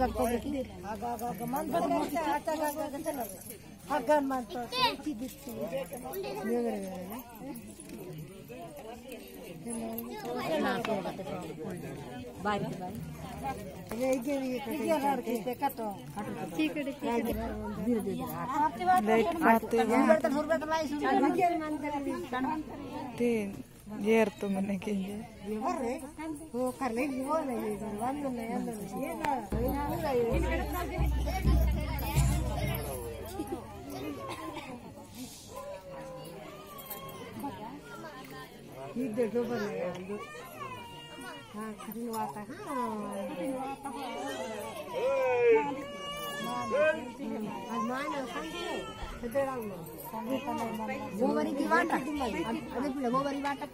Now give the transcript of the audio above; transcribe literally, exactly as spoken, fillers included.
आगा, आगा, आगा, मन भर में से आता, आगा, आगा, चलो। आगा, मन तो, इतनी दिखती है। ये बड़े बड़े ना। Bye, bye. ये, ये, ये, ये, ये, ये, काटो। ठीक है, ठीक है। धीरे, धीरे, धीरे। लाइट मारते हैं। तीन। येर तो मने किंजे। हो, कर ले, वो ले, ये कर, वन ले, ये ले, ये ना। ये देखो, पर ले, हाँ, कठिन वाता, हाँ। आज माय ना, संगे, तो तेरा वो। वो बरी की वाटा, अरे, पीला, वो बरी वाटा।